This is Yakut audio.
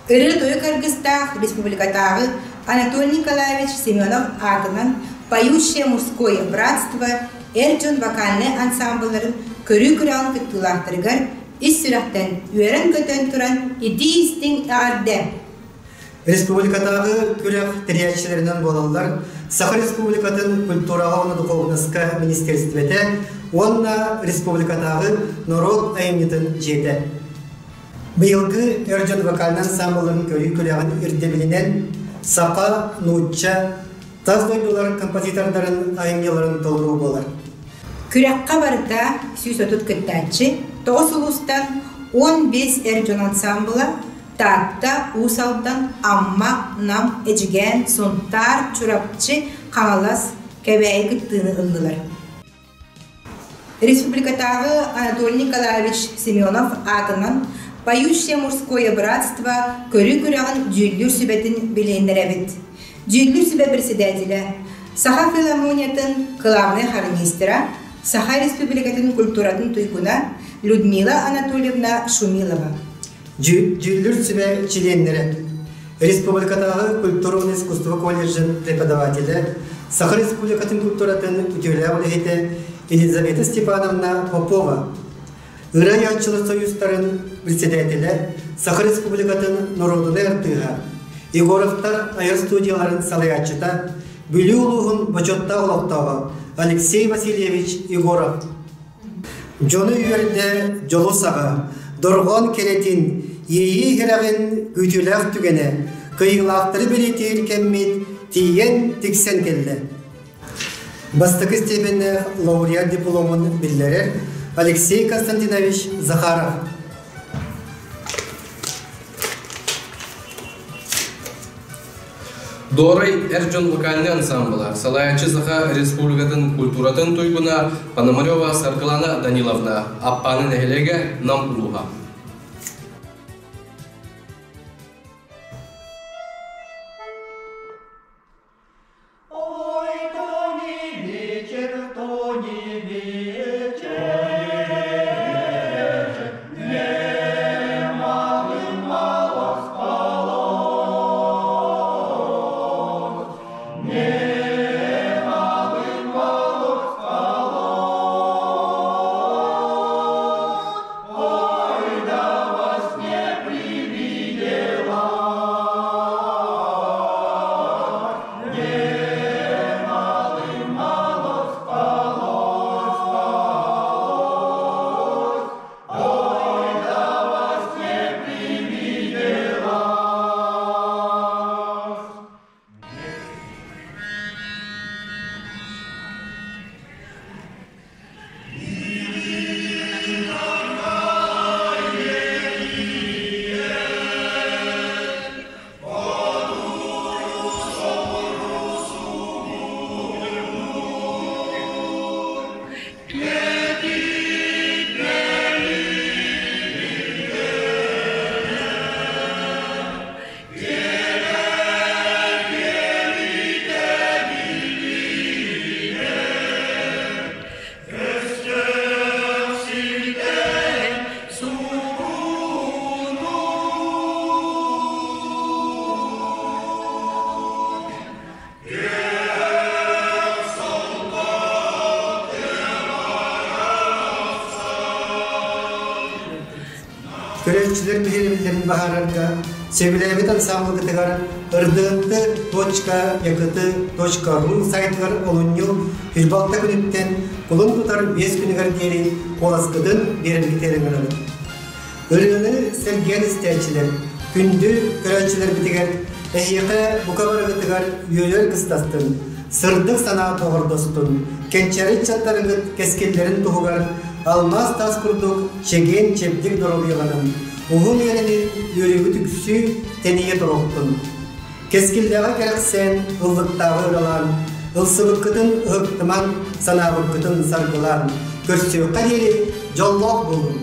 Ырыа-тойук аргыстаах республикатааҕы Анатолий Николаевич Семенов аатынан «Поющее мужское братство» эр дьон вокальнай ансаамбылларын көрүү күрэҕин кыттыылаахтарыгар ис сүрэхтэн үөрэн-көтөн туран итии-истиҥ эҕэрдэ! Республикатааҕы күрэх тэрийээччилэринэн буолаллар Саха Республикатын культураҕа уонна духуобунаска министиэристибэтэ уонна республикатааҕы норуот айымньытын дьиэтэ. Быйылгы эр дьон вокальнай ансаамбылларын көрүү күрэҕин ирдэбилинэн саха, нуучча, тас дойдулар композитордарын айымньыларын толоруу буолар. Күрэххэ барыта 130 кыттааччы, 9 улуустан 15 эр дьон ансаамбыла Таатта, Уус Алдан, Амма, Нам, Эдьигээн, Сунтаар, Чурапчы, Хаҥалас, Кэбээйи кыттыыны ыллылар. Республикатааҕы Анатолий Николаевич Семенов аатынан «Поющее мужское братство» көрүү күрэҕин дьүүллүүр сүбэтин билиһиннэрэбит. Дьүүллүүр сүбэ председателэ, Саха филармониятын кылаабынай хормейстера, Саха Республикатын культуратын туйгуна Людмила Анатольевна Шумилова. Дьүүллүүр сүбэ чилиэннэрэ Республикатааҕы культура уонна искусство колледжын преподавателэ, Саха Республикатын культуратын үтүөлээх үлэһитэ Елизавета Степановна Попова, Ырыа айааччылар союзтарын председателэ, Саха Республикатын норуодунай артыыһа, Егоровтар айар студияларын салайааччыта, Бүлүү улууһун бочуоттаах олохтооҕо Алексей Васильевич Егоров. Дьону үөрдэ дьолу саҕа, дорҕоон кэрэтин, иэйии иһирэҕин күүтүүлээх түгэнэ, кыайыылаахтары бэлиэтиир кэммит тиийэн тиксэн кэллэ. Бастакы степеннээх лауреат дипломун биллэрэр Алексей Константинович Захаров. Дуорай эр дьон вокальнай ансаамбыла, салайааччы Саха Республикатын культуратын туйгуна Пономарева Саргылана Даниловна, Аппааны нэһилиэгэ Нам улууһа. Ой, то не вечер, то не вечер, не малым мало спалось, не малым мало спалось, ой, да во сне привиделась. Көрөөччүлэр биһирэбиллэрин баһаарарга сөбүлээбит ансаамбылгытыгар ырдыынты точка якыты точка ру сайтыгар олунньу 106 күнүттэн кулун тутар 5 күнүгэр диэри куоласкытын биэрэргитигэр ыҥырабыт. Ырыаны сэргээн истээччилэр, күндү көрөөччүлэрбитигэр эһиэхэ бука барыгытыгар үөрэр кыстастын, сырдык санаа доҕордостун, кэнчээри ыччаттарыгыт кэскиллэрин туһугар алмаас таас курдук чэгиэн-чэбдик доруобуйаланан, уһун үйэлэнин үөрүүгүт үксүү тэнийэ туруохтун. Кэскиллээҕи кэрэхсээн, ыллыктааҕы ыралаан, ылсыбыккытын ыһыктымаҥ, санаабыккытын саргылаан, көрсүөххэ диэри дьоллоох буолуҥ!